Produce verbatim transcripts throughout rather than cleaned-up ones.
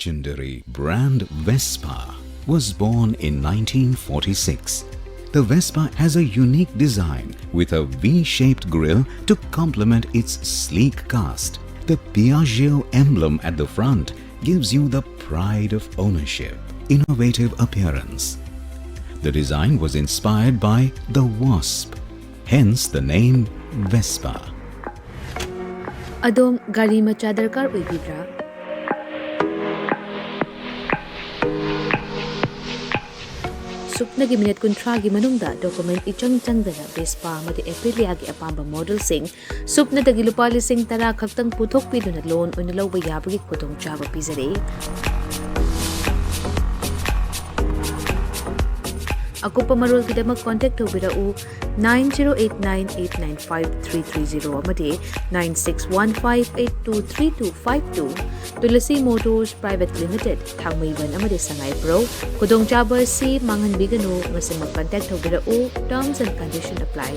Legendary brand Vespa was born in nineteen forty-six. The Vespa has a unique design with a V-shaped grille to complement its sleek cast. The Piaggio emblem at the front gives you the pride of ownership, innovative appearance. The design was inspired by the wasp, hence the name Vespa. ꯑꯗꯣꯝ ꯒꯥꯔꯤ ꯃꯆꯥ ꯗꯔꯀꯥꯔ ꯑꯣꯏꯕꯤꯕ꯭ꯔꯥ? ꯁꯨꯞꯅꯒꯤ minute ꯀꯨꯟꯊ꯭ꯔꯥꯒꯤ ꯃꯅꯨꯡꯗ document ꯏꯆꯪ ꯆꯪꯗꯅ Vespa ꯑꯃꯗꯤ ꯑꯦꯄ꯭ꯔꯤꯂꯤꯌꯥꯒꯤ ꯑꯄꯥꯝꯕ ꯃꯣꯗꯦꯜꯁꯤꯡ ꯁꯨꯞꯅꯗꯒꯤ ꯂꯨꯄꯥ ꯂꯤꯁꯤꯡ ꯇꯔꯥ ꯈꯛꯇꯪ ꯄꯨꯊꯣꯛꯄꯤꯗꯨꯅ ꯂꯣꯟ ꯑꯣꯏꯅ ꯂꯧꯕ ꯌꯥꯕꯒꯤ ꯈꯨꯗꯣꯡꯆꯥꯕ ꯄꯤꯖꯔꯤ꯫ ꯑꯀꯨꯞꯄ ꯃꯔꯣꯜꯒꯤꯗꯃꯛ ꯀꯣꯟꯇꯦꯛ ꯇꯧꯕꯤꯔꯛꯎ nine zero eight nine eight nine five three three zero ꯑꯃꯗꯤ nine six one five eight two three two five two꯫ Tulsi motors private limited, ꯊꯥꯡꯃꯩꯕꯟ ꯑꯃꯗꯤ ꯁꯉꯥꯏꯄ꯭ꯔꯧ꯫ ꯈꯨꯗꯣꯡꯆꯥꯕ ꯑꯁꯤ ꯃꯥꯡꯍꯟꯕꯤꯒꯅꯨ, ꯉꯁꯤꯃꯛ ꯀꯟꯇꯦꯛ ꯇꯧꯕꯤꯔꯛꯎ, terms and condition apply꯫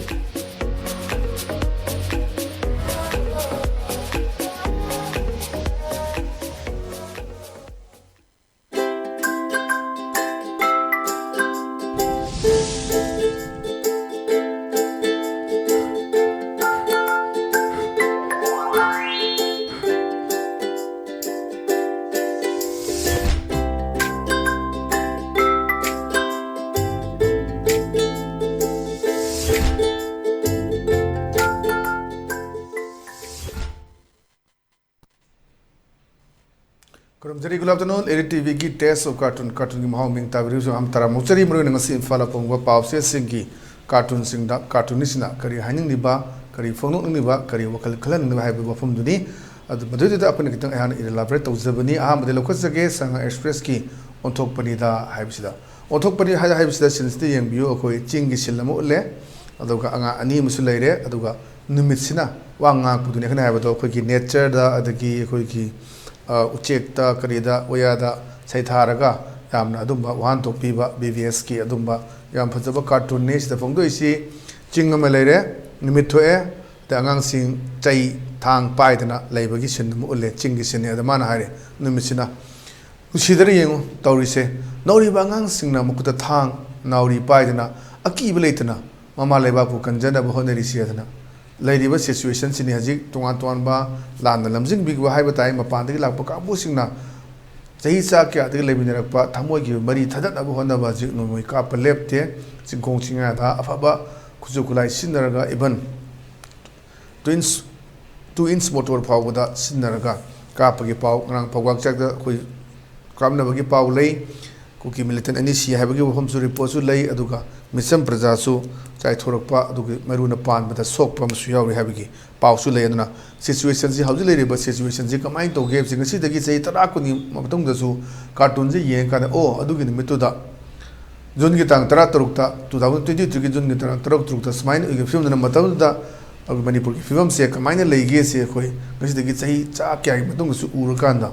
ꯈꯨꯔꯨꯝꯖꯔꯤ, good afternoon, ꯑꯦꯔꯤ ꯇꯤꯚꯤꯒꯤ Taste of Cartoon, ꯀꯥꯔꯇꯨꯟꯒꯤ ꯃꯍꯥꯎ ꯃꯤꯡ ꯇꯥꯕꯤꯔꯤꯕꯁꯨ ꯌꯥꯝ ꯇꯔꯥꯝꯅ ꯑꯣꯛꯆꯔꯤ꯫ ꯃꯔꯨꯑꯣꯏꯅ ꯉꯁꯤ ꯏꯝꯐꯥꯜꯗ ꯐꯣꯡꯕ ꯄꯥꯎꯆꯦꯁꯤꯡꯒꯤ ꯀꯥꯔꯇꯨꯟꯁꯤꯡꯗ ꯀꯥꯔꯇꯨꯅꯤꯁꯁꯤꯡꯅ ꯀꯔꯤ ꯍꯥꯏꯅꯤꯡꯂꯤꯕ, ꯀꯔꯤ ꯐꯣꯡꯗꯣꯛꯅꯤꯡꯂꯤꯕ, ꯀꯔꯤ ꯋꯥꯈꯜ ꯈꯜꯍꯟꯅꯤꯡꯂꯤꯕ ꯍꯥꯏꯕꯒꯤ ꯋꯥꯐꯝꯗꯨꯅꯤ꯫ ꯑꯗꯨ ꯃꯗꯨꯗꯨꯗ ꯑꯩꯈꯣꯏꯅ ꯈꯤꯇꯪ ꯑꯩꯍꯥꯛꯅ ꯏꯂꯥꯕꯣꯔꯦꯠ ꯇꯧꯖꯕꯅꯤ꯫ ꯑꯍꯥꯟꯕꯗ ꯂꯧꯈꯠꯆꯒꯦ, ꯁꯉꯥꯏ ꯑꯦꯛꯁꯄ꯭ꯔꯦꯁꯀꯤ ꯑꯣꯟꯊꯣꯛꯄꯅꯤꯗ ꯍꯥꯏꯕꯁꯤꯗ꯫ ꯑꯣꯟꯊꯣꯛꯄꯅꯤ ꯍꯥꯏ-, ꯍꯥꯏꯕꯁꯤꯗ ꯁꯤꯟꯁꯤꯗ ꯌꯦꯡꯕꯤꯌꯨ, ꯑꯩꯈꯣꯏ ꯆꯤꯡꯒꯤ ꯁꯤꯟ ꯑꯃ ꯎꯠꯂꯦ, ꯑꯗꯨꯒ ꯑꯉꯥꯡ ꯑꯅꯤ ꯑꯃꯁꯨ ꯂꯩꯔꯦ, ꯑꯗꯨꯒ ꯅꯨꯃꯤꯠꯁꯤꯅ ꯋꯥ ꯉꯥꯡꯉꯛꯄꯗꯨꯅꯤ꯫ ꯑꯩꯈꯣꯏꯅ ꯍꯥꯏꯕꯗꯣ ꯑꯩꯈꯣꯏꯒꯤ ꯅꯦꯆꯔꯗ, ꯑꯗꯒꯤ ꯑꯩꯈꯣꯏꯒꯤ, ꯑ, ꯎꯆꯦꯛꯇ, ꯀꯔꯤꯗ, ꯋꯥꯌꯥꯗ ꯁꯩꯊꯥꯔꯒ ꯌꯥꯝꯅ ꯑꯗꯨꯝꯕ ꯋꯥꯍꯟꯊꯣꯛ ꯄꯤꯕ ꯕꯤ ꯕꯤ ꯑꯦꯁꯀꯤ ꯑꯗꯨꯝꯕ ꯌꯥꯝ ꯐꯖꯕ ꯀꯥꯔꯇꯨꯟꯅꯤ꯫ ꯁꯤꯗ ꯐꯣꯡꯗꯣꯛꯏꯁꯤ ꯆꯤꯡ ꯑꯃ ꯂꯩꯔꯦ, ꯅꯨꯃꯤꯠ ꯊꯣꯛꯑꯦ, ꯑꯗ ꯑꯉꯥꯡꯁꯤꯡ ꯆꯩ ꯊꯥꯡ ꯄꯥꯏꯗꯅ ꯂꯩꯕꯒꯤ ꯁꯤꯟ ꯑꯃ ꯎꯠꯂꯦ, ꯆꯤꯡꯒꯤ ꯁꯤꯟꯅꯤ꯫ ꯑꯗ ꯃꯥꯅ ꯍꯥꯏꯔꯦ, ꯅꯨꯃꯤꯠꯁꯤꯅ, ꯅꯨꯡꯁꯤꯗꯅ ꯌꯦꯡꯉꯨ ꯇꯧꯔꯤꯁꯦ, ꯅꯧꯔꯤꯕ ꯑꯉꯥꯡꯁꯤꯡꯅ ꯃꯈꯨꯠꯇ ꯊꯥꯡ, ꯅꯥꯎꯔꯤ ꯄꯥꯏꯗꯅ ꯑꯀꯤꯕ ꯂꯩꯇꯅ ꯃꯃꯥ ꯂꯩꯕꯥꯛꯄꯨ ꯀꯟꯖꯅꯕ ꯍꯣꯠꯅꯔꯤꯁꯤ ꯑꯗꯨꯅ꯫ ꯂꯩꯔꯤꯕ ꯁꯤꯆꯨꯋꯦꯁꯟꯁꯤꯅꯤ ꯍꯧꯖꯤꯛ ꯇꯣꯉꯥꯟ ꯇꯣꯉꯥꯟꯕ ꯂꯥꯟꯅ ꯂꯝꯖꯤꯡꯕꯤꯈꯤꯕ ꯍꯥꯏꯕ ꯇꯥꯏ꯫ ꯃꯄꯥꯟꯗꯒꯤ ꯂꯥꯛꯄ ꯀꯥꯡꯕꯨꯁꯤꯡꯅ ꯆꯍꯤ ꯆꯥ ꯀꯌꯥꯗꯒꯤ ꯂꯩꯃꯤꯟꯅꯔꯛꯄ ꯊꯃꯣꯏꯒꯤ ꯃꯔꯤ ꯊꯗꯠꯅꯕ ꯍꯣꯠꯅꯕ ꯍꯧꯖꯤꯛ ꯅꯣꯡꯃꯩ ꯀꯥꯞꯄ ꯂꯦꯞꯇꯦ꯫ ꯆꯤꯡꯈꯣꯡ ꯆꯤꯡꯌꯥꯗ ꯑꯐꯕ ꯈꯨꯠꯁꯨ ꯈꯨꯠꯂꯥꯏ ꯁꯤꯖꯤꯟꯅꯔꯒ even two inch two inch motor ꯐꯥꯎꯕꯗ ꯁꯤꯖꯤꯟꯅꯔꯒ ꯀꯥꯞꯄꯒꯤ ꯄꯥꯎ ꯉꯔꯥꯡ ꯐꯧꯕꯥꯛ ꯆꯥꯛꯇ ꯑꯩꯈꯣꯏ ꯀꯥꯞꯅꯕꯒꯤ ꯄꯥꯎ ꯂꯩ꯫ ꯀꯨꯀꯤ ꯃꯤꯂꯤꯇꯦꯟ ꯑꯅꯤ ꯁꯤ ꯍꯥꯏꯕꯒꯤ ꯋꯥꯐꯝꯁꯨ ꯔꯤꯄꯣꯔꯠꯁꯨ ꯂꯩ꯫ ꯑꯗꯨꯒ ꯃꯤꯆꯝ ꯄ꯭ꯔꯖꯥꯁꯨ ꯆꯥꯏꯊꯣꯔꯛꯄ, ꯑꯗꯨꯒ ꯃꯔꯨꯅ ꯄꯥꯟꯕꯗ ꯁꯣꯛꯄ ꯑꯃꯁꯨ ꯌꯥꯎꯔꯤ ꯍꯥꯏꯕꯒꯤ ꯄꯥꯎꯁꯨ ꯂꯩ꯫ ꯑꯗꯨꯅ ꯁꯤꯆꯨꯋꯦꯁꯟꯁꯤ, ꯍꯧꯖꯤꯛ ꯂꯩꯔꯤꯕ ꯁꯤꯆꯨꯋꯦꯁꯟꯁꯤ ꯀꯃꯥꯏꯅ ꯇꯧꯒꯦ ꯍꯥꯏꯕꯁꯤ ꯉꯁꯤꯗꯒꯤ ꯆꯍꯤ ꯇꯔꯥ ꯀꯨꯟꯒꯤ ꯃꯇꯨꯡꯗꯁꯨ ꯀꯥꯔꯇꯨꯟꯁꯦ ꯌꯦꯡꯉꯀꯥꯟꯗ, ꯑꯣ, ꯑꯗꯨꯒꯤ ꯅꯨꯃꯤꯠꯇꯨꯗ ꯖꯨꯟꯒꯤ ꯇꯥꯡ ꯇꯔꯥ ꯇꯔꯨꯛꯇ, ꯇꯨ ꯊꯥꯎꯖꯟ ꯇ꯭ꯋꯦꯟꯇꯤ ꯊ꯭ꯔꯤꯒꯤ ꯖꯨꯟꯒꯤ ꯇꯥꯡ ꯇꯔꯨꯛ ꯇꯔꯨꯛꯇ ꯁꯨꯃꯥꯏꯅ ꯑꯣꯏꯈꯤꯕ ꯐꯤꯕꯝꯗꯨꯅ, ꯃꯇꯝꯗꯨꯗ ꯑꯩꯈꯣꯏ ꯃꯅꯤꯄꯨꯔꯒꯤ ꯐꯤꯕꯝꯁꯦ ꯀꯃꯥꯏꯅ ꯂꯩꯒꯦꯁꯦ ꯑꯩꯈꯣꯏ ꯉꯁꯤꯗꯒꯤ ꯆꯍꯤ ꯆꯥ ꯀꯌꯥꯒꯤ ꯃꯇꯨꯡꯗꯁꯨ ꯎꯔꯀꯥꯟꯗ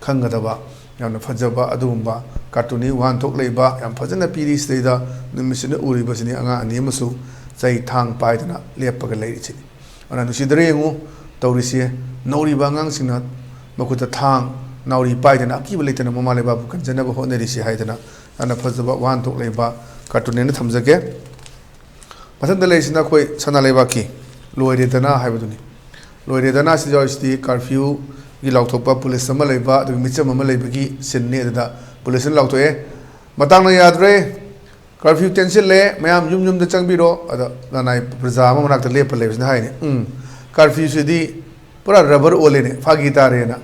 ꯈꯪꯒꯗꯕ ꯌꯥꯝꯅ ꯐꯖꯕ ꯑꯗꯨꯒꯨꯝꯕ ꯀꯥꯔꯇꯨꯟꯒꯤ ꯋꯥꯍꯟꯊꯣꯛ ꯂꯩꯕ ꯌꯥꯝ ꯐꯖꯅ ꯄꯤꯔꯤ꯫ ꯁꯤꯗꯩꯗ ꯅꯨꯃꯤꯠꯁꯤꯗ ꯎꯔꯤꯕꯁꯤꯅꯤ ꯑꯉꯥꯡ ꯑꯅꯤ ꯑꯃꯁꯨ ꯆꯍꯤ ꯊꯥꯡ ꯄꯥꯏꯗꯅ ꯂꯦꯞꯄꯒ ꯂꯩꯔꯤꯁꯤꯅꯤ꯫ ꯑꯗꯨꯅ ꯅꯨꯡꯁꯤꯗ꯭ꯔ ꯌꯦꯡꯉꯨ ꯇꯧꯔꯤꯁꯦ, ꯅꯧꯔꯤꯕ ꯑꯉꯥꯡꯁꯤꯡꯅ ꯃꯈꯨꯠꯇ ꯊꯥꯡ, ꯅꯥꯎꯔꯤ ꯄꯥꯏꯗꯅ ꯑꯀꯤꯕ ꯂꯩꯇꯅ ꯃꯃꯥ ꯂꯩꯕꯥꯛꯄꯨ ꯀꯟꯖꯅꯕ ꯍꯣꯠꯅꯔꯤꯁꯤ ꯍꯥꯏꯗꯅ ꯌꯥꯝꯅ ꯐꯖꯕ ꯋꯥꯍꯟꯊꯣꯛ ꯂꯩꯕ ꯀꯥꯔꯇꯨꯟꯅꯦꯅ ꯊꯝꯖꯒꯦ꯫ ꯃꯊꯪꯗ ꯂꯩꯔꯤꯁꯤꯅ ꯑꯩꯈꯣꯏ ꯁꯅꯥ ꯂꯩꯕꯥꯛꯀꯤ ꯂꯣꯏꯔꯦꯗꯅ ꯍꯥꯏꯕꯗꯨꯅꯤ꯫ ꯂꯣꯏꯔꯦꯗꯅ ꯁꯤ ꯌꯥꯎꯔꯤꯁꯤꯗꯤ ꯀꯥꯔꯐ꯭ꯌꯨꯒꯤ ꯂꯥꯎꯊꯣꯛꯄ, ꯄꯨꯂꯤꯁ ꯑꯃ ꯂꯩꯕ, ꯑꯗꯨꯒ ꯃꯤꯆꯝ ꯑꯃ ꯂꯩꯕꯒꯤ ꯁꯤꯟꯅꯤ꯫ ꯑꯗꯨꯗ ꯄꯨꯂꯤꯁꯅ ꯂꯥꯎꯊꯣꯛꯑꯦ, "ꯃꯇꯥꯡꯅ ꯌꯥꯗ꯭ꯔꯦ, ꯀꯥꯔꯐ꯭ꯌꯨ ꯇꯦꯟꯁꯤꯜꯂꯦ, ꯃꯌꯥꯝ ꯌꯨꯝ ꯌꯨꯝꯗ ꯆꯪꯕꯤꯔꯣ"꯫ ꯑꯗ ꯂꯅꯥꯏ ꯄ꯭ꯔꯖꯥ ꯑꯃ ꯃꯅꯥꯛꯇ ꯂꯦꯞꯄ ꯂꯩꯕꯁꯤꯅ ꯍꯥꯏꯅꯤ, "ꯎꯝ, ꯀꯥꯔꯐ꯭ꯌꯨꯁꯤꯗꯤ ꯄꯨꯔꯥ ꯔꯕꯔ ꯑꯣꯜꯂꯦꯅꯦ, ꯐꯥꯒꯤ ꯇꯥꯔꯦꯅ"꯫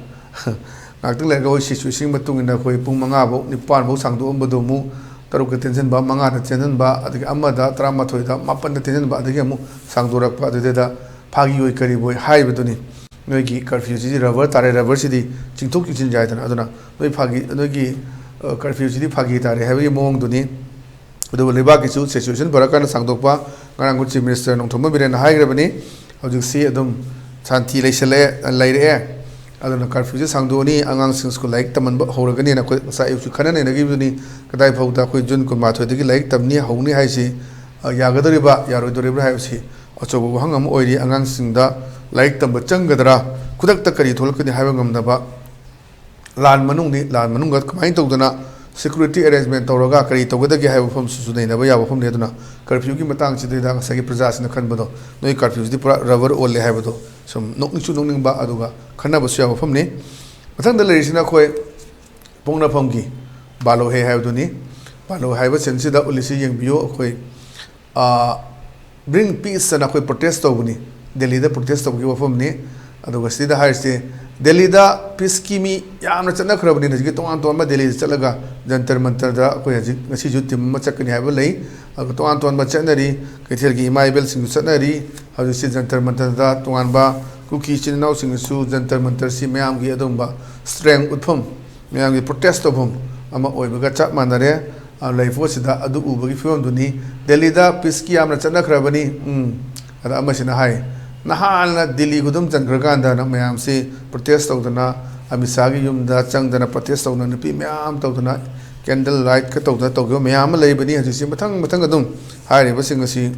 ꯉꯥꯏꯍꯥꯛꯇꯪ ꯂꯩꯔꯒ ꯑꯩꯈꯣꯏ ꯁꯤꯆꯨꯋꯦꯁꯟꯒꯤ ꯃꯇꯨꯡ ꯏꯟꯅ ꯑꯩꯈꯣꯏ ꯄꯨꯡ ꯃꯉꯥ ꯐꯥꯎ, ꯅꯤꯄꯥꯟ ꯐꯥꯎ ꯁꯥꯡꯗꯣꯛꯑꯝꯕꯗꯣ ꯑꯃꯨꯛ ꯇꯔꯨꯛꯇ ꯇꯦꯟꯁꯤꯟꯕ, ꯃꯉꯥꯗ ꯇꯦꯟꯁꯤꯟꯕ, ꯑꯗꯒꯤ ꯑꯃꯗ, ꯇꯔꯥꯃꯥꯊꯣꯏꯗ, ꯃꯥꯄꯟꯗ ꯇꯦꯟꯁꯤꯟꯕ, ꯑꯗꯒꯤ ꯑꯃꯨꯛ ꯁꯥꯡꯗꯣꯔꯛꯄ꯫ ꯑꯗꯨꯗꯩꯗ ꯐꯥꯒꯤ ꯑꯣꯏ ꯀꯔꯤꯕꯣꯏ ꯍꯥꯏꯔꯤꯕꯗꯨꯅꯤ, "ꯅꯣꯏꯒꯤ ꯀꯥꯔꯐ꯭ꯌꯨꯁꯤꯗꯤ ꯔꯕꯔ ꯇꯥꯔꯦ, ꯔꯕꯔꯁꯤꯗꯤ ꯆꯤꯡꯊꯣꯛ ꯆꯤꯡꯁꯤꯟ ꯌꯥꯏꯗꯅ, ꯑꯗꯨꯅ ꯅꯣꯏ ꯐꯥꯒꯤ, ꯅꯣꯏꯒꯤ, ꯑ, ꯀꯥꯔꯐ꯭ꯌꯨꯁꯤꯗꯤ ꯐꯥꯒꯤ ꯇꯥꯔꯦ" ꯍꯥꯏꯕꯒꯤ ꯃꯑꯣꯡꯗꯨꯅꯤ꯫ ꯑꯗꯨꯕꯨ ꯂꯩꯕꯥꯛꯀꯤꯁꯨ ꯁꯤꯆꯨꯋꯦꯁꯟ ꯐꯔꯀꯥꯟꯗ ꯁꯥꯡꯗꯣꯛꯄ, ꯉꯔꯥꯡ ꯑꯩꯈꯣꯏ ꯆꯤꯐ ꯃꯤꯅꯤꯁꯇꯔ ꯅꯣꯡꯊꯣꯝꯕꯝ ꯕꯤꯔꯦꯟꯅ ꯍꯥꯏꯈ꯭ꯔꯕꯅꯤ꯫ ꯍꯧꯖꯤꯛꯁꯤ ꯑꯗꯨꯝ ꯁꯥꯟꯇꯤ ꯂꯩꯁꯜꯂꯛꯑꯦ, ꯂꯩꯔꯛꯑꯦ꯫ ꯑꯗꯨꯅ ꯀꯥꯔꯐ꯭ꯌꯨꯁꯦ ꯁꯥꯡꯗꯣꯛꯑꯅꯤ, ꯑꯉꯥꯡꯁꯤꯡ ꯁ꯭ꯀꯨꯜ ꯂꯥꯏꯔꯤꯛ ꯇꯝꯍꯟꯕ ꯍꯧꯔꯒꯅꯤꯅ ꯑꯩꯈꯣꯏ ꯉꯁꯥꯏ ꯑꯌꯨꯛꯁꯨ ꯈꯟꯅ ꯅꯩꯅꯈꯤꯕꯗꯨꯅꯤ꯫ ꯀꯗꯥꯏ ꯐꯥꯎꯗ ꯑꯩꯈꯣꯏ ꯖꯨꯟ ꯀꯨꯟꯃꯥꯊꯣꯏꯗꯒꯤ ꯂꯥꯏꯔꯤꯛ ꯇꯝꯅꯤ, ꯍꯧꯅꯤ ꯍꯥꯏꯁꯤ, ꯑ, ꯌꯥꯒꯗꯧꯔꯤꯕ, ꯌꯥꯔꯣꯏꯗꯧꯔꯤꯕ꯭ꯔꯥ ꯍꯥꯏꯕꯁꯤ ꯑꯆꯧꯕ ꯋꯥꯍꯪ ꯑꯃ ꯑꯣꯏꯔꯤ꯫ ꯑꯉꯥꯡꯁꯤꯡꯗ ꯂꯥꯏꯔꯤꯛ ꯇꯝꯕ ꯆꯪꯒꯗ꯭ꯔꯥ, ꯈꯨꯗꯛꯇ ꯀꯔꯤ ꯊꯣꯛꯂꯛꯀꯅꯤ ꯍꯥꯏꯕ ꯉꯝꯗꯕ ꯂꯥꯟ ꯃꯅꯨꯡꯅꯤ, ꯂꯥꯟ ꯃꯅꯨꯡꯗ ꯀꯃꯥꯏꯅ ꯇꯧꯗꯅ security arrangement ꯇꯧꯔꯒ ꯀꯔꯤ ꯇꯧꯒꯗꯒꯦ ꯍꯥꯏꯕ ꯋꯥꯐꯝꯁꯤꯁꯨ ꯅꯩꯅꯕ ꯌꯥꯕ ꯋꯥꯐꯝꯅꯤ꯫ ꯑꯗꯨꯅ curfewꯒꯤ ꯃꯇꯥꯡꯁꯤꯗꯩꯗ ꯉꯁꯥꯏꯒꯤ ꯄ꯭ꯔꯖꯥꯁꯤꯡꯅ ꯈꯟꯕꯗꯣ, "ꯅꯣꯏ curfewꯁꯤꯗꯤ ꯄꯨꯔꯥ rubber ꯑꯣꯜꯂꯦ" ꯍꯥꯏꯕꯗꯣ ꯁꯨꯝ ꯅꯣꯛꯅꯤꯡꯁꯨ ꯅꯣꯛꯅꯤꯡꯕ, ꯑꯗꯨꯒ ꯈꯟꯅꯕꯁꯨ ꯌꯥꯕ ꯋꯥꯐꯝꯅꯤ꯫ ꯃꯊꯪꯗ ꯂꯩꯔꯤꯁꯤꯅ ꯑꯩꯈꯣꯏ ꯄꯣꯛꯅꯐꯝꯒꯤ ꯕꯥꯂꯣ ꯍꯦ ꯍꯥꯏꯕꯗꯨꯅꯤ꯫ ꯕꯥꯂꯣ ꯍꯥꯏꯕ ꯁꯤꯟꯁꯤꯗ ꯎꯠꯂꯤꯁꯤ ꯌꯦꯡꯕꯤꯌꯨ꯫ ꯑꯩꯈꯣꯏ, ꯑ, "Bring peace" ꯑꯅ ꯑꯩꯈꯣꯏ protest ꯇꯧꯕꯅꯤ꯫ ꯗꯦꯜꯂꯤꯗ protest ꯇꯧꯕꯒꯤ ꯋꯥꯐꯝꯅꯤ꯫ ꯑꯗꯨꯒ ꯁꯤꯗ ꯍꯥꯏꯔꯤꯁꯤ, ꯗꯦꯜꯂꯤꯗ peaceꯀꯤ ꯃꯤ ꯌꯥꯝꯅ ꯆꯠꯅꯈ꯭ꯔꯕꯅꯤ꯫ ꯍꯧꯖꯤꯛꯀꯤ ꯇꯣꯉꯥꯟ ꯇꯣꯉꯥꯟꯕ ꯗꯦꯜꯂꯤꯗ ꯆꯠꯂꯒ ꯖꯟꯇꯔ ꯃꯟꯇꯔꯗ ꯑꯩꯈꯣꯏ ꯍꯧꯖꯤꯛ ꯉꯁꯤꯁꯨ team ꯑꯃ ꯆꯠꯀꯅꯤ ꯍꯥꯏꯕ ꯂꯩ꯫ ꯑꯗꯨꯒ ꯇꯣꯉꯥꯟ ꯇꯣꯉꯥꯟꯕ ꯆꯠꯅꯔꯤ, ꯀꯩꯊꯦꯜꯒꯤ ꯏꯃꯥ ꯏꯕꯦꯜꯁꯤꯡꯁꯨ ꯆꯠꯅꯔꯤ꯫ ꯍꯧꯖꯤꯛꯁꯤ ꯖꯟꯇꯔ ꯃꯟꯇꯔꯗ ꯇꯣꯉꯥꯟꯕ ꯀꯨꯀꯤ ꯏꯆꯤꯟ ꯏꯅꯥꯎꯁꯤꯡꯅꯁꯨ ꯖꯟꯇꯔ ꯃꯟꯇꯔꯁꯤ ꯃꯌꯥꯝꯒꯤ ꯑꯗꯨꯒꯨꯝꯕ strength ꯎꯠꯐꯝ, ꯃꯌꯥꯝꯒꯤ protest ꯇꯧꯐꯝ ꯑꯃ ꯑꯣꯏꯕꯒ ꯆꯞ ꯃꯥꯟꯅꯔꯦ꯫ ꯑ, ꯂꯩꯐꯝ ꯑꯁꯤꯗ ꯑꯗꯨ ꯎꯕꯒꯤ ꯐꯤꯕꯝꯗꯨꯅꯤ꯫ ꯗꯦꯜꯂꯤꯗ peaceꯀꯤ ꯌꯥꯝꯅ ꯆꯠꯅꯈ꯭ꯔꯕꯅꯤ꯫ ꯎꯝ, ꯑꯗ ꯑꯃꯁꯤꯅ ꯍꯥꯏ, "ꯅꯍꯥꯟꯅ ꯗꯤꯜꯂꯤ ꯈꯨꯗꯨꯝ ꯆꯟꯈ꯭ꯔꯀꯥꯟꯗꯅ ꯃꯌꯥꯝꯁꯤ protest ꯇꯧꯗꯅ, ꯑꯃꯤꯠ ꯁꯥꯍꯒꯤ ꯌꯨꯝꯗ ꯆꯪꯗꯅ protest ꯇꯧꯗꯅ, ꯅꯨꯄꯤ ꯃꯌꯥꯝ ꯇꯧꯗꯅ, candle lightꯀ ꯇꯧꯗꯅ ꯇꯧꯈꯤꯕ ꯃꯌꯥꯝ ꯑꯃ ꯂꯩꯕꯅꯤ꯫ ꯍꯧꯖꯤꯛꯁꯤ ꯃꯊꯪ ꯃꯊꯪ ꯑꯗꯨꯝ ꯍꯥꯏꯔꯤꯕꯁꯤꯡ ꯑꯁꯤ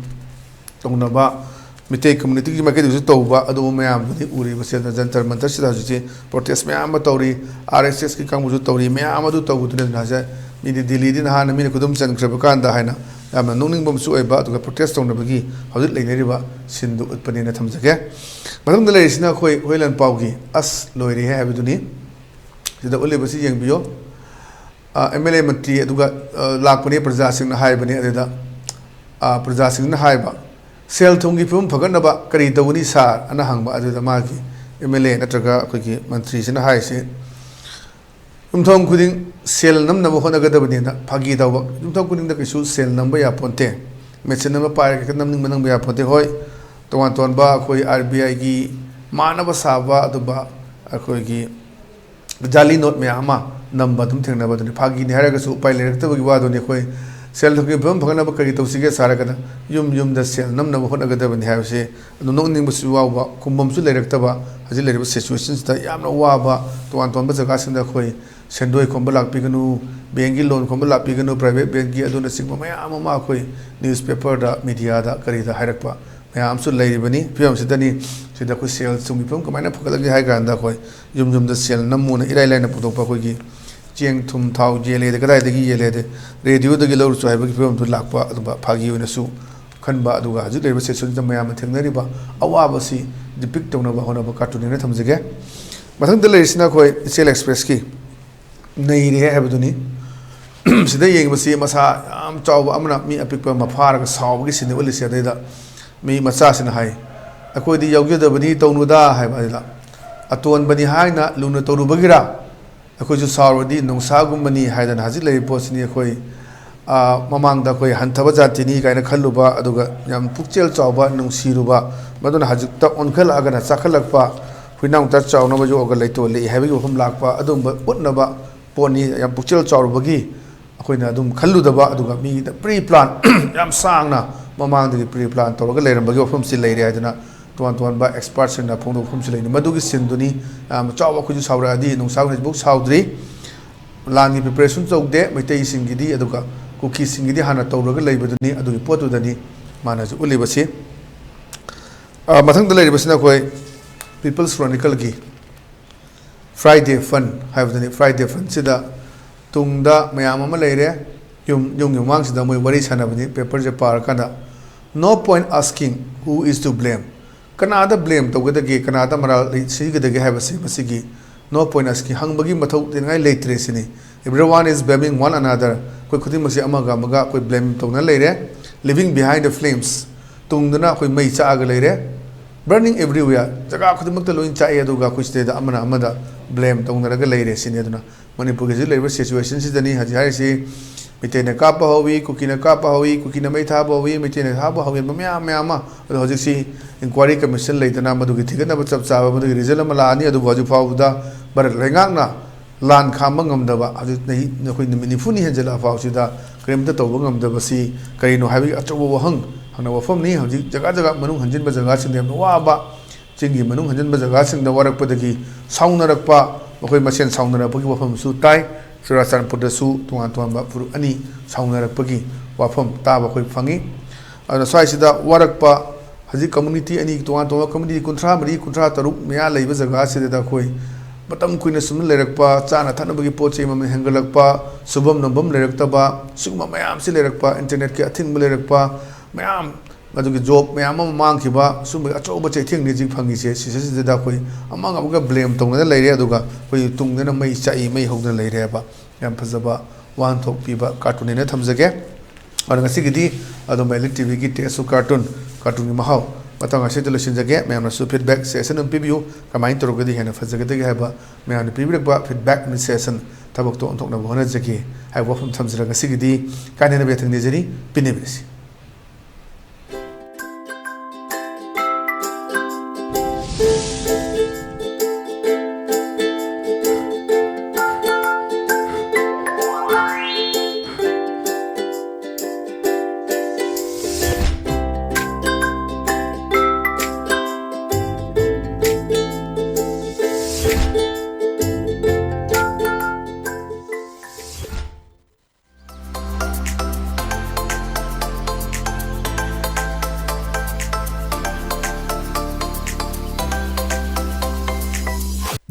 ꯇꯧꯅꯕ ꯃꯤꯇꯩ communityꯒꯤ ꯃꯥꯏꯀꯩꯗꯁꯨ ꯇꯧꯕ ꯑꯗꯨꯒꯨꯝꯕ ꯃꯌꯥꯝꯗꯨꯅꯤ ꯎꯔꯤꯕꯁꯦ꯫ ꯑꯗꯨꯅ ꯖꯟꯇꯔ ꯃꯟꯇꯔꯁꯤꯗ ꯍꯧꯖꯤꯛꯁꯤ protest ꯃꯌꯥꯝ ꯑꯃ ꯇꯧꯔꯤ, RSSꯀꯤ ꯀꯥꯡꯕꯨꯁꯨ ꯇꯧꯔꯤ, ꯃꯌꯥꯝ ꯑꯗꯨ ꯇꯧꯕꯗꯨꯅ ꯑꯗꯨꯅ ꯍꯧꯖꯤꯛ ꯃꯤꯗꯤ ꯗꯤꯜꯂꯤꯗꯤ ꯅꯍꯥꯟꯅ ꯃꯤꯅ ꯈꯨꯗꯨꯝ ꯆꯟꯈ꯭ꯔꯕ ꯀꯥꯟꯗ ꯍꯥꯏꯅ ꯌꯥꯝꯅ ꯅꯣꯛꯅꯤꯡꯕ ꯑꯃꯁꯨ ꯑꯣꯏꯕ, ꯑꯗꯨꯒ protest ꯇꯧꯅꯕꯒꯤ ꯍꯧꯖꯤꯛ ꯂꯩꯅꯔꯤꯕ ꯁꯤꯟꯗꯨ ꯎꯠꯄꯅꯦꯅ ꯊꯝꯖꯒꯦ꯫ ꯃꯊꯪꯗ ꯂꯩꯔꯤꯁꯤꯅ ꯑꯩꯈꯣꯏ ꯍꯨꯏ ꯂꯟꯄꯥꯎꯒꯤ "ꯑꯁ ꯂꯣꯏꯔꯦꯍꯦ" ꯍꯥꯏꯕꯗꯨꯅꯤ꯫ ꯁꯤꯗ ꯎꯠꯂꯤꯕꯁꯤ ꯌꯦꯡꯕꯤꯌꯨ꯫ ꯑ, MLA ꯃꯟꯇ꯭ꯔꯤ ꯑꯗꯨꯒ, ꯑ, ꯂꯥꯛꯄꯅꯤ, ꯄ꯭ꯔꯖꯥꯁꯤꯡꯅ ꯍꯥꯏꯕꯅꯤ꯫ ꯑꯗꯨꯗ, ꯑ, ꯄ꯭ꯔꯖꯥꯁꯤꯡꯅ ꯍꯥꯏꯕ, "ꯁꯦꯜ ꯊꯨꯝꯒꯤ ꯐꯤꯕꯝ ꯐꯒꯠꯅꯕ ꯀꯔꯤ ꯇꯧꯒꯅꯤ ꯁꯥꯔ?" ꯑꯅ ꯍꯪꯕ꯫ ꯑꯗꯨꯗ ꯃꯥꯒꯤ MLA ꯅꯠꯇ꯭ꯔꯒ ꯑꯩꯈꯣꯏꯒꯤ ꯃꯟꯇ꯭ꯔꯤꯁꯤꯅ ꯍꯥꯏꯔꯤꯁꯤ, "ꯌꯨꯝꯊꯣꯡ ꯈꯨꯗꯤꯡ ꯁꯦꯜ ꯅꯝꯅꯕ ꯍꯣꯠꯅꯒꯗꯕꯅꯤꯅ" ꯐꯥꯒꯤ ꯇꯧꯕ꯫ "ꯌꯨꯝꯊꯣꯡ ꯈꯨꯗꯤꯡꯗ ꯀꯩꯁꯨ ꯁꯦꯜ ꯅꯝꯕ ꯌꯥꯄꯣꯟꯇꯦ, ꯃꯦꯆꯤꯟ ꯑꯃ ꯄꯥꯏꯔꯒ ꯍꯦꯛꯇ ꯅꯝꯅꯤꯡꯕ ꯅꯝꯕ ꯌꯥꯄꯣꯟꯇꯦ꯫ ꯍꯣꯏ, ꯇꯣꯉꯥꯟ ꯇꯣꯉꯥꯟꯕ ꯑꯩꯈꯣꯏ RBIꯒꯤ ꯃꯥꯟꯅꯕ ꯁꯥꯕ ꯑꯗꯨꯝꯕ ꯑꯩꯈꯣꯏꯒꯤ ꯖꯥꯂꯤ ꯅꯣꯠ ꯃꯌꯥꯝ ꯑꯃ ꯅꯝꯕ ꯑꯗꯨꯝ ꯊꯦꯡꯅꯕ ꯑꯗꯨꯅꯤ꯫ ꯐꯥꯒꯤꯅꯤ ꯍꯥꯏꯔꯒꯁꯨ ꯎꯄꯥꯏ ꯂꯩꯔꯛꯇꯕꯒꯤ ꯋꯥꯗꯨꯅꯤ꯫ ꯑꯩꯈꯣꯏ ꯁꯦꯜ ꯊꯨꯝꯒꯤ ꯐꯤꯕꯝ ꯐꯒꯠꯅꯕ ꯀꯔꯤ ꯇꯧꯁꯤꯒꯦ ꯁꯥꯔꯒꯅ ꯌꯨꯝ ꯌꯨꯝꯗ ꯁꯦꯜ ꯅꯝꯅꯕ ꯍꯣꯠꯅꯒꯗꯕꯅꯤ ꯍꯥꯏꯕꯁꯦ ꯑꯗꯨ ꯅꯣꯛꯅꯤꯡꯕꯁꯨ ꯌꯥꯎꯕ, ꯈꯨꯝꯐꯝꯁꯨ ꯂꯩꯔꯛꯇꯕ, ꯍꯧꯖꯤꯛ ꯂꯩꯔꯤꯕ situationꯁꯤꯗ ꯌꯥꯝꯅ ꯋꯥꯕ, ꯇꯣꯉꯥꯟ ꯇꯣꯉꯥꯟꯕ ꯖꯒꯥꯁꯤꯡꯗ ꯑꯩꯈꯣꯏ ꯁꯦꯟꯗꯣꯏ ꯈꯣꯝꯕ ꯂꯥꯛꯄꯤꯒꯅꯨ, bankꯀꯤ loan ꯈꯣꯝꯕ ꯂꯥꯛꯄꯤꯒꯅꯨ, private bankꯀꯤ ꯑꯗꯨꯅꯆꯤꯡꯕ ꯃꯌꯥꯝ ꯑꯃ ꯑꯩꯈꯣꯏ newspaperꯗ, mediaꯗ, ꯀꯔꯤꯗ ꯍꯥꯏꯔꯛꯄ ꯃꯌꯥꯝ ꯑꯃꯁꯨ ꯂꯩꯔꯤꯕꯅꯤ꯫ ꯐꯤꯕꯝꯁꯤꯗꯅꯤ ꯁꯤꯗ ꯑꯩꯈꯣꯏ ꯁꯦꯜ ꯊꯨꯝꯒꯤ ꯐꯤꯕꯝ ꯀꯃꯥꯏꯅ ꯐꯒꯠꯂꯒꯦ ꯍꯥꯏ ꯀꯥꯟꯗ, ꯑꯩꯈꯣꯏ ꯌꯨꯝ ꯌꯨꯝꯗ ꯁꯦꯜ ꯅꯝꯃꯨꯅ ꯏꯔꯥꯏ ꯂꯥꯏꯅ ꯄꯨꯊꯣꯛꯄ, ꯑꯩꯈꯣꯏꯒꯤ ꯆꯦꯡ ꯊꯨꯝ ꯊꯥꯎ ꯌꯦꯜꯂꯦꯗ, ꯀꯗꯥꯏꯗꯒꯤ ꯌꯦꯜꯂꯦꯗ, ꯔꯦꯗꯤꯑꯣꯗꯒꯤ ꯂꯧꯔꯨꯆꯣ ꯍꯥꯏꯕꯒꯤ ꯐꯤꯕꯝꯗꯨ ꯂꯥꯛꯄ, ꯑꯗꯨꯒ ꯐꯥꯒꯤ ꯑꯣꯏꯅꯁꯨ ꯈꯟꯕ, ꯑꯗꯨꯒ ꯍꯧꯖꯤꯛ ꯂꯩꯔꯤꯕ ꯁꯤꯆꯨꯋꯦꯁꯟꯗ ꯃꯌꯥꯝꯅ ꯊꯦꯡꯅꯔꯤꯕ ꯑꯋꯥꯕꯁꯤ ꯗꯤꯄꯤꯛ ꯇꯧꯅꯕ ꯍꯣꯠꯅꯕ ꯀꯥꯔꯇꯨꯟꯅꯦꯅ ꯊꯝꯖꯒꯦ꯫ ꯃꯊꯪꯗ ꯂꯩꯔꯤꯁꯤꯅ ꯑꯩꯈꯣꯏ ꯏꯆꯦꯜ ꯑꯦꯛꯁꯄ꯭ꯔꯦꯁꯀꯤ ꯅꯩꯔꯦ ꯍꯥꯏꯕꯗꯨꯅꯤ꯫ ꯁꯤꯗ ꯌꯦꯡꯕꯁꯤ ꯃꯁꯥ ꯌꯥꯝ ꯆꯥꯎꯕ ꯑꯃꯅ ꯃꯤ ꯑꯄꯤꯛꯄ ꯑꯃ ꯐꯥꯔꯒ ꯁꯥꯎꯕꯒꯤ ꯁꯤꯟꯅꯤ ꯎꯠꯂꯤꯁꯦ꯫ ꯑꯗꯩꯗ ꯃꯤ ꯃꯆꯥꯁꯤꯅ ꯍꯥꯏ, "ꯑꯩꯈꯣꯏꯗꯤ ꯌꯥꯎꯖꯗꯕꯅꯤ, ꯇꯧꯅꯨꯗ" ꯍꯥꯏꯕ꯫ ꯑꯗꯨꯗ "ꯑꯇꯣꯟꯕꯅꯤ ꯍꯥꯏꯅ ꯂꯨꯅ ꯇꯧꯔꯨꯕꯒꯤꯔꯥ? ꯑꯩꯈꯣꯏꯁꯨ ꯁꯥꯎꯔꯗꯤ ꯅꯣꯡꯁꯥꯒꯨꯝꯕꯅꯤ" ꯍꯥꯏꯗꯅ ꯍꯧꯖꯤꯛ ꯂꯩꯔꯤꯕ ꯄꯣꯠꯁꯤꯅꯤ꯫ ꯑꯩꯈꯣꯏ, ꯑ, ꯃꯃꯥꯡꯗ ꯑꯩꯈꯣꯏ ꯍꯟꯊꯕ ꯖꯥꯇꯤꯅꯤ ꯀꯥꯏꯅ ꯈꯜꯂꯨꯕ, ꯑꯗꯨꯒ ꯌꯥꯝ ꯄꯨꯛꯆꯦꯜ ꯆꯥꯎꯕ, ꯅꯨꯡꯁꯤꯔꯨꯕ, ꯃꯗꯨꯅ ꯍꯧꯖꯤꯛꯇ ꯑꯣꯟꯈꯠꯂꯛꯑꯒꯅ ꯆꯥꯈꯠꯂꯛꯄ, "ꯍꯨꯏꯅꯥꯎꯇ ꯆꯥꯎꯅꯕ ꯌꯣꯛꯑꯒ ꯂꯩꯇꯣꯜ ꯂꯦꯛꯏ" ꯍꯥꯏꯕꯒꯤ ꯋꯥꯐꯝ ꯂꯥꯛꯄ, ꯑꯗꯨꯒꯨꯝꯕ ꯎꯠꯅꯕ ꯄꯣꯠꯅꯤ꯫ ꯌꯥꯝ ꯄꯨꯛꯆꯦꯜ ꯆꯥꯎꯔꯨꯕꯒꯤ ꯑꯩꯈꯣꯏꯅ ꯑꯗꯨꯝ ꯈꯜꯂꯨꯗꯕ, ꯑꯗꯨꯒ ꯃꯤꯒꯤꯗ ꯄ꯭ꯔꯤ ꯄ꯭ꯂꯥꯟ ꯌꯥꯝ ꯁꯥꯡꯅ ꯃꯃꯥꯡꯗꯒꯤ ꯄ꯭ꯔꯤ ꯄ꯭ꯂꯥꯟ ꯇꯧꯔꯒ ꯂꯩꯔꯝꯕꯒꯤ ꯋꯥꯐꯝꯁꯤ ꯂꯩꯔꯦ ꯍꯥꯏꯗꯅ ꯇꯣꯉꯥꯟ ꯇꯣꯉꯥꯟꯕ ꯑꯦꯛꯁꯄꯥꯔꯠꯁꯤꯡꯅ ꯐꯣꯡꯗꯣꯛꯄ ꯋꯥꯐꯝꯁꯤ ꯂꯩꯅꯤ꯫ ꯃꯗꯨꯒꯤ ꯁꯤꯟꯗꯨꯅꯤ ꯌꯥꯝ ꯆꯥꯎꯕ꯫ ꯑꯩꯈꯣꯏꯁꯨ ꯁꯥꯎꯔꯛꯑꯗꯤ ꯅꯣꯡꯁꯥꯒꯨꯝꯅ ꯍꯧꯖꯤꯛꯐꯥꯎ ꯁꯥꯎꯗ꯭ꯔꯤ꯫ ꯂꯥꯟꯒꯤ ꯄ꯭ꯔꯤꯄꯦꯔꯦꯁꯟ ꯇꯧꯗꯦ ꯃꯩꯇꯩꯁꯤꯡꯒꯤꯗꯤ, ꯑꯗꯨꯒ ꯀꯨꯀꯤꯁꯤꯡꯒꯤꯗꯤ ꯍꯥꯟꯅ ꯇꯧꯔꯒ ꯂꯩꯕꯗꯨꯅꯤ꯫ ꯑꯗꯨꯒꯤ ꯄꯣꯠꯇꯨꯗꯅꯤ ꯃꯥꯅꯁꯨ ꯎꯠꯂꯤꯕꯁꯤ꯫ ꯑ, ꯃꯊꯪꯗ ꯂꯩꯔꯤꯕꯁꯤꯅ ꯑꯩꯈꯣꯏ ꯄꯤꯄꯜꯁ ꯀ꯭ꯔꯣꯅꯤꯀꯜꯒꯤ ꯐ꯭ꯔꯥꯏꯗꯦ ꯐꯟ ꯍꯥꯏꯕꯗꯨꯅꯤ꯫ ꯐ꯭ꯔꯥꯏꯗꯦ ꯐꯟꯁꯤꯗ ꯇꯨꯡꯗ ꯃꯌꯥꯝ ꯑꯃ ꯂꯩꯔꯦ꯫ ꯌꯨꯝ, ꯌꯨꯝꯒꯤ ꯃꯃꯥꯡꯁꯤꯗ ꯃꯣꯏ ꯋꯥꯔꯤ ꯁꯥꯟꯅꯕꯅꯤ꯫ ꯄꯦꯄꯔꯁꯦ ꯄꯥꯔꯀꯥꯟꯗ, "No point asking who is to blame." ꯀꯅꯥꯗ ꯕ꯭ꯂꯦꯝ ꯇꯧꯒꯗꯒꯦ, ꯀꯅꯥꯗ ꯃꯔꯥꯜ ꯂꯩ-, ꯁꯤꯒꯗꯒꯦ ꯍꯥꯏꯕꯁꯤ ꯃꯁꯤꯒꯤ "No point asking", ꯍꯪꯕꯒꯤ ꯃꯊꯧ ꯇꯧꯅꯤꯡꯉꯥꯏ ꯂꯩꯇ꯭ꯔꯦ ꯁꯤꯅꯤ꯫ "Everyone is blaming one another." ꯑꯩꯈꯣꯏ ꯈꯨꯗꯤꯡꯃꯛꯁꯦ ꯑꯃꯒ ꯑꯃꯒ ꯑꯩꯈꯣꯏ ꯕ꯭ꯂꯦꯝ ꯇꯧꯅ ꯂꯩꯔꯦ꯫ "Leaving behind the flames." ꯇꯨꯡꯗꯅ ꯑꯩꯈꯣꯏ ꯃꯩ ꯆꯥꯛꯑꯒ ꯂꯩꯔꯦ꯫ "Burning everywhere." ꯖꯒꯥ ꯈꯨꯗꯤꯡꯃꯛꯇ ꯂꯣꯏ ꯆꯥꯛꯑꯦ, ꯑꯗꯨꯒ ꯑꯩꯈꯣꯏ ꯁꯤꯗꯩꯗ ꯑꯃꯅ ꯑꯃꯗ ꯕ꯭ꯂꯦꯝ ꯇꯧꯅꯔꯒ ꯂꯩꯔꯦ ꯁꯤꯅꯤ꯫ ꯑꯗꯨꯅ ꯃꯅꯤꯄꯨꯔꯒꯤ ꯍꯧꯖꯤꯛ ꯂꯩꯔꯤꯕ ꯁꯤꯆꯨꯋꯦꯁꯟꯁꯤꯗꯅꯤ ꯍꯧꯖꯤꯛ ꯍꯥꯏꯔꯤꯁꯤ꯫ ꯃꯩꯇꯩꯅ ꯀꯥꯞꯄ ꯍꯧꯏ, ꯀꯨꯀꯤꯅ ꯀꯥꯞꯄ ꯍꯧꯏ, ꯀꯨꯀꯤꯅ ꯃꯩ ꯊꯥꯕ ꯍꯧꯏ, ꯃꯩꯇꯩꯅ ꯊꯥꯕ ꯍꯧꯏ, ꯃꯌꯥꯝ, ꯃꯌꯥꯝ ꯑꯃ꯫ ꯑꯗꯣ ꯍꯧꯖꯤꯛꯁꯤ ꯏꯟꯀ꯭ꯋꯥꯏꯔꯤ ꯀꯃꯤꯁꯟ ꯂꯩꯗꯅ ꯃꯗꯨꯒꯤ ꯊꯤꯒꯠꯅꯕ ꯆꯞ ꯆꯥꯕ ꯃꯗꯨꯒꯤ ꯔꯤꯖꯜ ꯑꯃ ꯂꯥꯛꯑꯅꯤ꯫ ꯑꯗꯨꯕꯨ ꯍꯧꯖꯤꯛ ꯐꯥꯎꯕꯗ ꯚꯥꯔꯠ ꯂꯩꯉꯥꯛꯅ ꯂꯥꯟ ꯈꯥꯝꯕ ꯉꯝꯗꯕ, ꯍꯧꯖꯤꯛ ꯅꯍꯤ-, ꯑꯩꯈꯣꯏ ꯅꯨꯃꯤꯠ ꯅꯤꯐꯨꯅꯤ ꯍꯦꯟꯖꯜꯂꯛꯑ ꯐꯥꯎꯁꯤꯗ ꯀꯔꯤꯝꯇ ꯇꯧꯕ ꯉꯝꯗꯕꯁꯤ ꯀꯔꯤꯅꯣ ꯍꯥꯏꯕꯒꯤ ꯑꯆꯧꯕ ꯋꯥꯍꯪ ꯍꯪꯅꯕ ꯋꯥꯐꯝꯅꯤ꯫ ꯍꯧꯖꯤꯛ ꯖꯒꯥ ꯖꯒꯥ ꯃꯅꯨꯡ ꯍꯟꯖꯤꯟꯕ ꯖꯒꯥꯁꯤꯡꯗ ꯌꯥꯝꯅ ꯋꯥꯕ, ꯆꯤꯡꯒꯤ ꯃꯅꯨꯡ ꯍꯟꯖꯤꯟꯕ ꯖꯒꯥꯁꯤꯡꯗ ꯋꯥꯔꯛꯄꯗꯒꯤ ꯁꯥꯎꯅꯔꯛꯄ, ꯃꯈꯣꯏ ꯃꯁꯦꯟ ꯁꯥꯎꯅꯔꯛꯄꯒꯤ ꯋꯥꯐꯝꯁꯨ ꯇꯥꯏ꯫ ꯆꯨꯔꯥꯆꯥꯟꯄꯨꯔꯗꯁꯨ ꯇꯣꯉꯥꯟ ꯇꯣꯉꯥꯟꯕ ꯐꯨꯔꯨꯞ ꯑꯅꯤ ꯁꯥꯎꯅꯔꯛꯄꯒꯤ ꯋꯥꯐꯝ ꯇꯥꯕ ꯑꯩꯈꯣꯏ ꯐꯪꯉꯤ꯫ ꯑꯗꯨꯅ ꯁ꯭ꯋꯥꯏꯁꯤꯗ ꯋꯥꯔꯛꯄ ꯍꯧꯖꯤꯛ ꯀꯝꯃꯨꯅꯤꯇꯤ ꯑꯅꯤ, ꯇꯣꯉꯥꯟ ꯇꯣꯉꯥꯟꯕ ꯀꯝꯃꯨꯅꯤꯇꯤ ꯀꯨꯟꯊ꯭ꯔꯥ ꯃꯔꯤ, ꯀꯨꯟꯊ꯭ꯔꯥ ꯇꯔꯨꯛ ꯃꯌꯥ ꯂꯩꯕ ꯖꯒꯥꯁꯤꯗ ꯑꯩꯈꯣꯏ ꯃꯇꯝ ꯀꯨꯏꯅ ꯁꯨꯝ ꯂꯩꯔꯛꯄ, ꯆꯥꯅ ꯊꯛꯅꯕꯒꯤ ꯄꯣꯠ ꯆꯩ ꯃꯃꯜ ꯍꯦꯟꯒꯠꯂꯛꯄ, ꯁꯨꯐꯝ ꯅꯣꯝꯐꯝ ꯂꯩꯔꯛꯇꯕ, ꯁꯤꯒꯨꯝꯕ ꯃꯌꯥꯝꯁꯤ ꯂꯩꯔꯛꯄ, ꯏꯟꯇꯔꯅꯦꯠꯀꯤ ꯑꯊꯤꯡꯕ ꯂꯩꯔꯛꯄ ꯃꯌꯥꯝ, ꯑꯗꯨꯒꯤ ꯖꯣꯕ ꯃꯌꯥꯝ ꯑꯃ ꯃꯥꯡꯈꯤꯕ, ꯁꯨꯝꯕꯒꯤ ꯑꯆꯧꯕ ꯆꯩꯊꯦꯡꯅꯤ ꯍꯧꯖꯤꯛ ꯐꯪꯉꯤꯁꯦ꯫ ꯁꯤꯗꯩꯁꯤꯗ ꯑꯩꯈꯣꯏ ꯑꯃꯒ ꯑꯃꯒ ꯕ꯭ꯂꯦꯝ ꯇꯧꯅꯗꯅ ꯂꯩꯔꯦ, ꯑꯗꯨꯒ ꯑꯩꯈꯣꯏ ꯇꯨꯡꯗꯅ ꯃꯩ ꯆꯥꯛꯏ, ꯃꯩ ꯍꯧꯗꯅ ꯂꯩꯔꯦ ꯍꯥꯏꯕ ꯌꯥꯝ ꯐꯖꯕ ꯋꯥꯍꯟꯊꯣꯛ ꯄꯤꯕ ꯀꯥꯔꯇꯨꯟꯅꯦꯅ ꯊꯝꯖꯒꯦ꯫ ꯑꯗꯣ ꯉꯁꯤꯒꯤꯗꯤ ꯑꯗꯨꯝ ꯑꯦꯂꯤꯠ ꯇꯤꯚꯤꯒꯤ ꯇꯦꯁ ꯑꯣꯐ ꯀꯥꯔꯇꯨꯟ, ꯀꯥꯔꯇꯨꯟꯒꯤ ꯃꯍꯥꯎ ꯃꯇꯥꯡ ꯑꯁꯤꯗ ꯂꯣꯏꯁꯤꯟꯖꯒꯦ꯫ ꯃꯌꯥꯝꯅꯁꯨ ꯐꯤꯗꯕꯦꯛ ꯁꯦꯁꯟ ꯑꯃ ꯄꯤꯕꯤꯌꯨ, ꯀꯃꯥꯏꯅ ꯇꯧꯔꯒꯗꯤ ꯍꯦꯟꯅ ꯐꯖꯒꯗꯒꯦ ꯍꯥꯏꯕ ꯃꯌꯥꯝꯅ ꯄꯤꯕꯤꯔꯛꯄ ꯐꯤꯗꯕꯦꯛ ꯁꯦꯁꯟ ꯊꯕꯛꯇꯣ ꯑꯣꯟꯊꯣꯛꯅꯕ ꯍꯣꯠꯅꯖꯒꯦ ꯍꯥꯏꯕ ꯋꯥꯐꯝ ꯊꯝꯖꯔꯒ ꯉꯁꯤꯒꯤꯗꯤ ꯀꯥꯏꯅꯅꯕ ꯌꯥꯊꯪ ꯅꯤꯖꯔꯤ꯫ ꯄꯤꯅꯕꯤꯔꯁꯤ꯫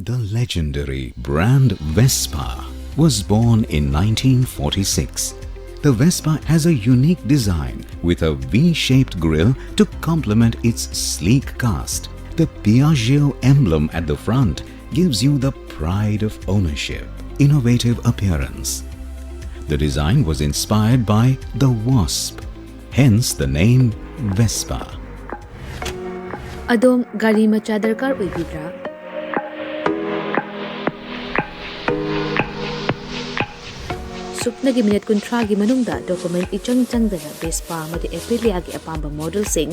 The legendary brand Vespa was born in nineteen forty-six. The Vespa has a unique design with a V-shaped grille to complement its sleek cast. The Piaggio emblem at the front gives you the pride of ownership, innovative appearance. The design was inspired by the wasp, hence the name Vespa. ꯑꯗꯣꯝ ꯒꯥꯔꯤ ꯃꯆꯥ ꯗꯔꯀꯥꯔ ꯑꯣꯏꯕꯤꯕ꯭ꯔꯥ? ꯁꯨꯞꯅꯒꯤ minute ꯀꯨꯟꯊ꯭ꯔꯥꯒꯤ ꯃꯅꯨꯡꯗ document ꯏꯆꯪ ꯆꯪꯗꯅ Vespa ꯑꯃꯗꯤ ꯑꯦꯄ꯭ꯔꯤꯂꯤꯌꯥꯒꯤ ꯑꯄꯥꯝꯕ ꯃꯣꯗꯦꯜꯁꯤꯡ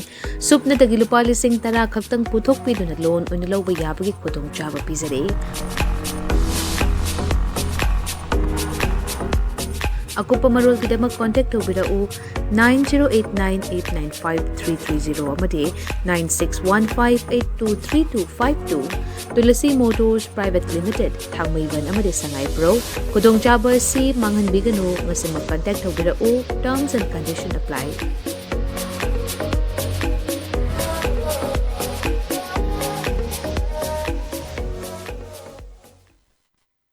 ꯁꯨꯞꯅꯗꯒꯤ ꯂꯨꯄꯥ ꯂꯤꯁꯤꯡ ꯇꯔꯥ ꯈꯛꯇꯪ ꯄꯨꯊꯣꯛꯄꯤꯗꯨꯅ ꯂꯣꯟ ꯑꯣꯏꯅ ꯂꯧꯕ ꯌꯥꯕꯒꯤ ꯈꯨꯗꯣꯡꯆꯥꯕ ꯄꯤꯖꯔꯤ꯫ ꯑꯀꯨꯞꯄ ꯃꯔꯣꯜꯒꯤꯗꯃꯛ ꯀꯣꯟꯇꯦꯛ ꯇꯧꯕꯤꯔꯛꯎ nine zero eight nine eight nine five three three zero ꯑꯃꯗꯤ nine six one five eight two three two five two꯫ Tulsi motors private limited, ꯊꯥꯡꯃꯩꯕꯟ ꯑꯃꯗꯤ ꯁꯉꯥꯏꯄ꯭ꯔꯧ꯫ ꯈꯨꯗꯣꯡꯆꯥꯕ ꯑꯁꯤ ꯃꯥꯡꯍꯟꯕꯤꯒꯅꯨ, ꯉꯁꯤꯃꯛ ꯀꯟꯇꯦꯛ ꯇꯧꯕꯤꯔꯛꯎ꯫ Terms and condition apply꯫